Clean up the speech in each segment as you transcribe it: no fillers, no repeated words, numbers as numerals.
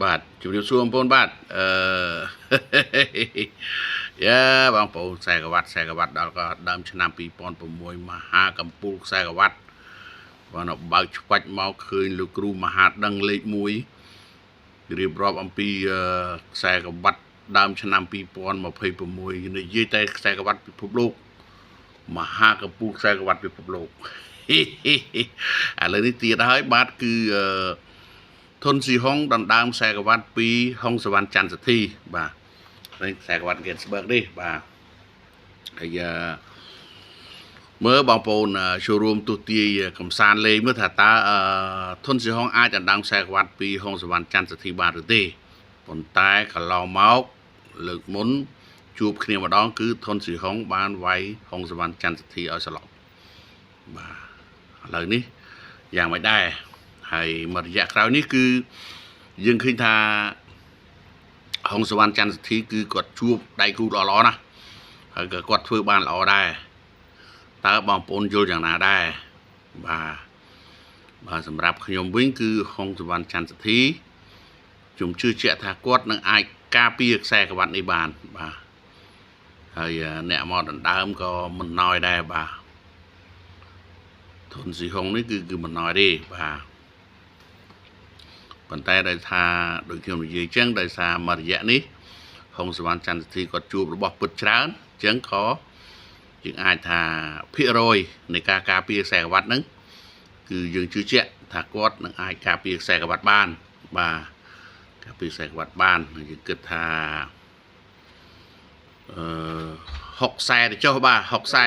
បាទជម្រាបសួរបងប្អូនបាទអឺ យ៉ាបងប្អូនខ្សែក្រវ៉ាត់ខ្សែក្រវ៉ាត់ដល់ក៏ដើមឆ្នាំ2006មហាកម្ពូលខ្សែក្រវ៉ាត់បាទបើកឆ្វាច់មកឃើញលោកគ្រូមហាដឹងលេខ1រៀបរាប់អំពីខ្សែក្រវ៉ាត់ដើមឆ្នាំ2026និយាយតែខ្សែក្រវ៉ាត់ពិភពលោកមហាកម្ពូលខ្សែក្រវ៉ាត់ពិភពលោក ឥឡូវនេះទៀតហើយបាទគឺអឺ ធុនស៊ីហុងដណ្ដើមខ្សែក្រវ៉ាត់ពីហុងសវណ្ណច័ន្ទសទ្ធីបាទនេះខ្សែក្រវ៉ាត់ Gainsbourg នេះបាទហើយមើលបងប្អូនចូលរួមទស្សទាយកំសាន្តលេងមើលថាតើធុនស៊ីហុងអាចដណ្ដើមខ្សែក្រវ៉ាត់ពីហុងសវណ្ណច័ន្ទសទ្ធីបានឬទេប៉ុន្តែកន្លងមកលើកមុនជួបគ្នាម្ដងគឺធុនស៊ីហុងបានវាយហុងសវណ្ណច័ន្ទសទ្ធីឲ្យស្លាប់បាទឥឡូវនេះយ៉ាងម៉េចដែរហើយមួយរយៈក្រោយនេះគឺយើងឃើញថាហុងសវណ្ណច័ន្ទសទ្ធីគឺគាត់ជួបដៃគូល្អៗណាស់ហើយក៏គាត់ធ្វើបានល្អដែរតើបងប្អូនយល់យ៉ាងណាដែរបាទបាទសម្រាប់ខ្ញុំវិញគឺហុងសវណ្ណច័ន្ទសទ្ធីខ្ញុំជឿជាក់ថាគាត់នឹងអាចការពារខ្សែក្រវ៉ាត់នេះបានបាទហើយអ្នកមកដណ្ដើមក៏មិនណយដែរបាទធុនស៊ីហុងនេះគឺគឺមិនណយទេបាទប៉ុន្តែដោយថាដូចខ្ញុំនិយាយចឹងដោយសារមួយរយៈនេះហុងសវណ្ណច័ន្ទសទ្ធីគាត់ជួបរបស់ពិតច្រើនចឹងក៏យើងអាចថាភាគរយនៃការការពារខ្សែក្រវ៉ាត់ហ្នឹងគឺយើងជឿជាក់ថាគាត់នឹងអាចការពារខ្សែក្រវ៉ាត់បានបាទការពារខ្សែក្រវ៉ាត់បានយើងគិតថាអឺ60ខ្សែទៅចុះបាទ60ខ្សែ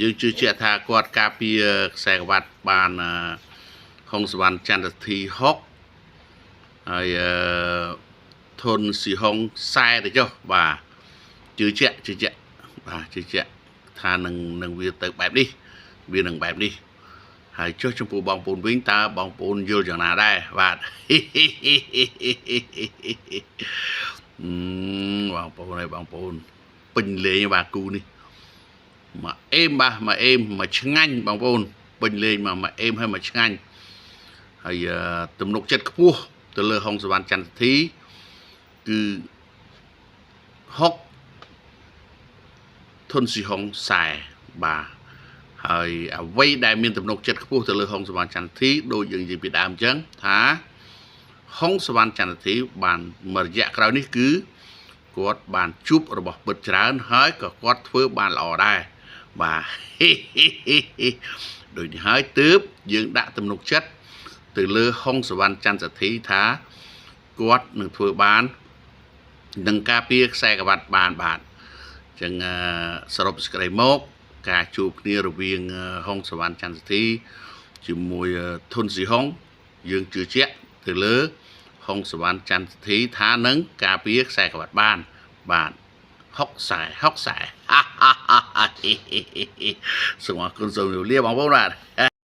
យើងជឿជាក់ថាគាត់ការពារខ្សែក្រវ៉ាត់បានហុងសវណ្ណច័ន្ទសទ្ធី60ហើយអឺធុនស៊ីហុងខ្សែទៅចុះបាទជឿជាក់ជឿជាក់បាទជឿជាក់ថានឹងនឹងវាទៅបែបនេះវានឹងបែបនេះហើយចុះចំពោះបងប្អូនវិញតើបងប្អូនយល់យ៉ាងណាដែរបាទ បងប្អូនហើយបងប្អូនពេញលេងបាទគូនេះមកអេមបាទមកអេមមកឆ្ងាញ់បងប្អូនពេញលេងមកមកអេមហើយមកឆ្ងាញ់ហើយទំនុកចិត្តខ្ពស់ទៅលើហុងសវណ្ណច័ន្ទសទ្ធីគឺ6ធុនស៊ីហុងខ្សែបាទហើយអ្វីដែលមានទំនុកចិត្តខ្ពស់ទៅលើហុងសវណ្ណច័ន្ទសទ្ធីដូចយើងនិយាយពីដើមអញ្ចឹងថាហុងសវណ្ណច័ន្ទសទ្ធីបានមួយរយៈក្រោយនេះគឺគាត់បានជួបរបស់ពិតច្រើនហើយក៏គាត់ធ្វើបានល្អដែរបាទ ដូចនេះហើយទើបយើងដាក់ទំនុកចិត្តទៅលើហុងសវណ្ណច័ន្ទសទ្ធីថាគាត់នឹងធ្វើបាននឹងការពារខ្សែក្រវ៉ាត់បានបាទអញ្ចឹងសរុបសេចក្តីមកការជួបគ្នារវាងហុងសវណ្ណច័ន្ទសទ្ធីជាមួយធុនស៊ីហុងយើងជឿជាក់ទៅលើហុងសវណ្ណច័ន្ទសទ្ធីថានឹងការពារខ្សែក្រវ៉ាត់បានបាទ60ខ្សែ60ខ្សែសូមអរគុណសូមជម្រាបលាបងប្អូនបាទ។